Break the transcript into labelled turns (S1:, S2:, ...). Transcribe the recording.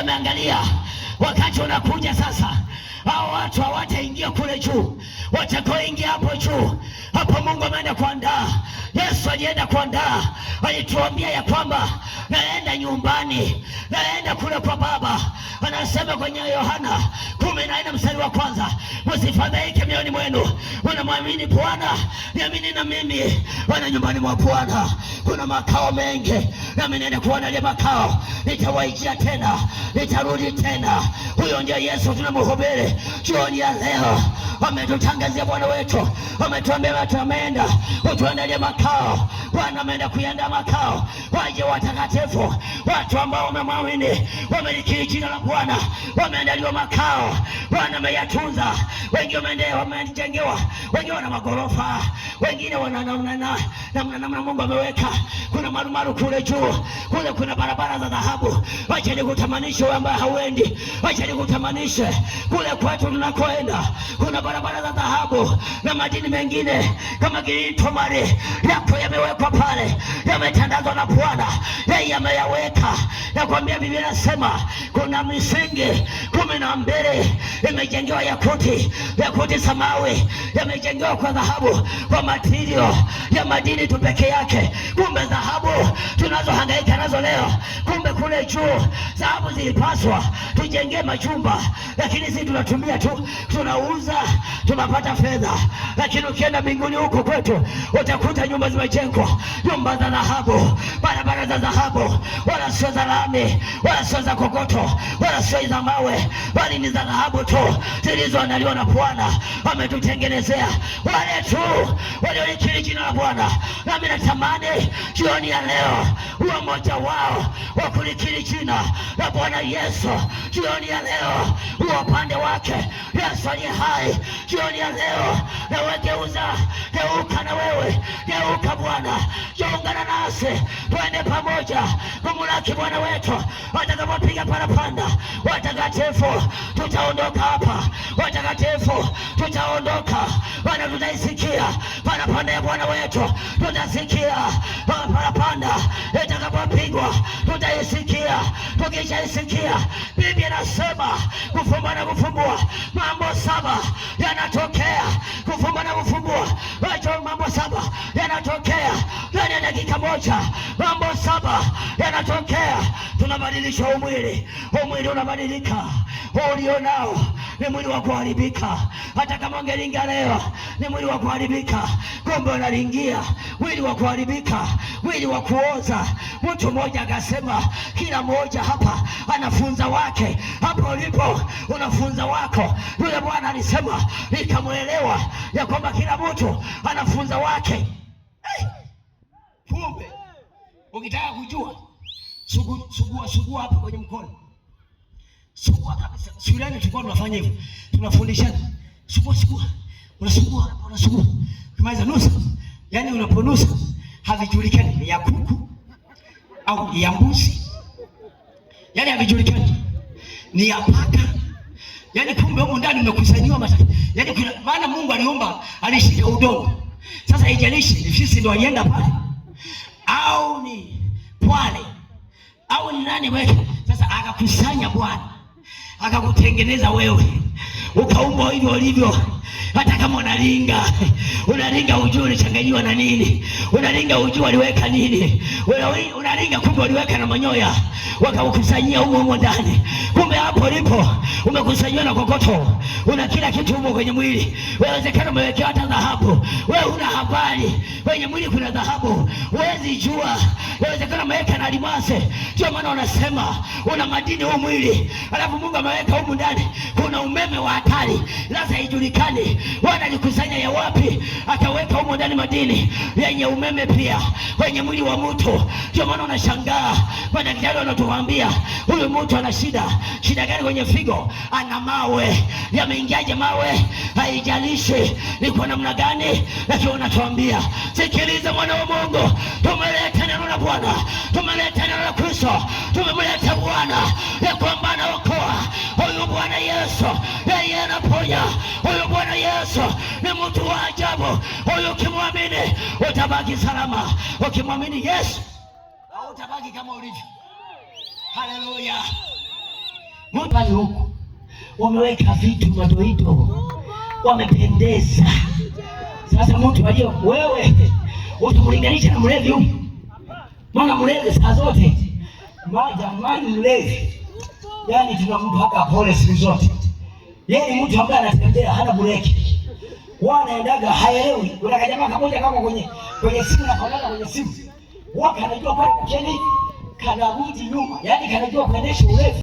S1: ameangalia wakati unakuja sasa. Hao watu hawataingia kule juu, watakaoingia hapo juu, hapo Mungu ameenda kuandaa. Yesu alienda kuandaa, alituambia ya kwamba naenda nyumbani, naenda kule kwa Baba. Anasema kwenye Yohana 14 mstari wa 1, msifadhaike mioyoni mwenu, wanamwamini Bwana, niamini na mimi. Wana nyumbani mwa Bwana kuna makao mengi, nami naenda kuandalia makao, nitawaijia tena, nitarudi tena. Huyo ndiye Yesu tunamhubiri jioni ya leo. Ametutangazia Bwana wetu, ametuambia watu ameenda kutuandalia makao. Bwana ameenda kuiandaa makao waje watakatifu, watu ambao wamemwamini, wamelikiri jina la Bwana, wameandaliwa makao. Bwana ameyatunza. Wengi wamejengewa, wengine wana magorofa, wengine wana namna namna Mungu ameweka. Kuna marumaru kule juu, kule kuna barabara za dhahabu. Wacha nikutamanishe wewe ambaye hauendi, wacha nikutamanishe kule kwetu tunakoenda kuna barabara za dhahabu na madini mengine kama gilitomari yako yamewekwa pale, yametandazwa na Bwana, yeye ameyaweka. Nakwambia, Biblia inasema kuna misingi 12 imejengewa yakuti, yakuti samawi, yamejengewa kwa dhahabu, kwa matirio ya madini tu peke yake. Kumbe dhahabu tunazohangaika nazo leo, kumbe kule juu dhahabu zilipaswa tujengee majumba, lakini sisi tunatumia tu, tunauza, tunapata fedha. Lakini ukienda mbinguni huko kwetu utakuta nyumba zimejengwa, nyumba za dhahabu, barabara za dhahabu, wala sio za lami, wala sio za kokoto, wala sio za mawe, bali ni za dhahabu tu zilizoandaliwa na Bwana. Ametutengenezea wale tu waliolikiri jina la Bwana. Nami natamani jioni ya leo uwe mmoja wao wa kulikiri jina la Bwana Yesu. Jioni ya leo uwe upande wake Yesu aliye hai. Jioni ya leo nawe geuza, geuka na wewe, geuka Bwana, jiungana nasi, twende pamoja kumulaki Bwana wetu atakapopiga parapanda. Watakatifu tutaondoka hapa, watakatifu tutaondoka Bwana, tutaisikia parapanda ya Bwana wetu, tutasikia parapanda itakapopigwa, tutaisikia. Tukishaisikia, Biblia inasema kufumba na kufumbua, mambo 7 yanatokea. Kufumba na kufumbua, wacha mambo 7 yanatokea ndani ya dakika moja. Mambo 7 yanatokea. Tunabadilisha umwili, umwili unabadilika. Huu ulionao ni mwili wa kuharibika. Hata kama ungelinga leo ni mwili wa kuharibika, kumbe unalingia mwili wa kuharibika, mwili wa kuoza. Mtu mmoja akasema, kila mmoja hapa anafunza wake. Hapo ulipo unafunza wako. Yule bwana alisema, nikamuelewa ya kwamba kila mtu anafunza wake. Hey! Kumbe ukitaka kujua, sugua sugua hapa kwenye mkono, sugua kabisa. Shuleni tulikuwa tunafanya hivyo, tunafundishana sugua sugua, unasugua hapa, unasugua, ukimaliza nusa, yani unaponusa havijulikani ni ya kuku au ya mbuzi, yani havijulikani ni ya paka, yani kumbe huko ndani umekusanyiwa matatizo. Yani kuna maana Mungu aliumba, alishika udongo. Sasa haijalishi ni fisi ndo alienda pale au ni pwale au ni nani wewe. Sasa akakusanya Bwana akakutengeneza wewe, ukaumbwa hivyo ulivyo. Hata kama unalinga, unalinga ujue ulichanganyiwa na nini, unalinga ujue aliweka nini, unalinga kumbe uliweka na manyoya, wakakukusanyia humo humo ndani. Kumbe hapo ulipo umekusanyiwa na kokoto, una kila kitu humo kwenye mwili. Wawezekana umewekewa hata dhahabu, wewe huna habari kwenye mwili kuna dhahabu, huwezi jua. Wawezekana umeweka na almasi, ndio maana wanasema una madini huu mwili, alafu Mungu ameweka humu ndani kuna umeme wa hatari. Sasa haijulikani Bwana alikusanya ya wapi, akaweka humo ndani madini yenye umeme pia kwenye mwili wa mtu. Ndio maana unashangaa madaktari wanatuambia huyu mtu ana shida. Shida gani? Kwenye figo ana mawe. Yameingiaje mawe? Haijalishi ni kwa namna gani, lakini wanatuambia sikiliza, mwana wa Mungu, tumeleta neno la Bwana, tumeleta neno la Kristo, tumemleta Bwana ya kwamba anaokoa. Huyu Bwana Yesu yeye anaponya. Huyu Bwana Yesu ni mtu wa ajabu. Huyu ukimwamini utabaki salama. Ukimwamini Yesu utabaki kama ulivyo. Haleluya! Mtu huku wameweka vitu madoido, wamependeza. Sasa mtu aliye wewe utamlinganisha na mlevi huyu? Maana mlevi saa zote jamani, mlevi yaani tunampaka pole siku zote. Yeye ni mtu ambaye anatembea hana breki, wanaendaga haelewi. Kuna kajamaa kamoja kama kwenye simu na kaona kwenye simu waka anajua pale kukeni kanarudi nyuma, yaani kanajua kuendesha ulevi.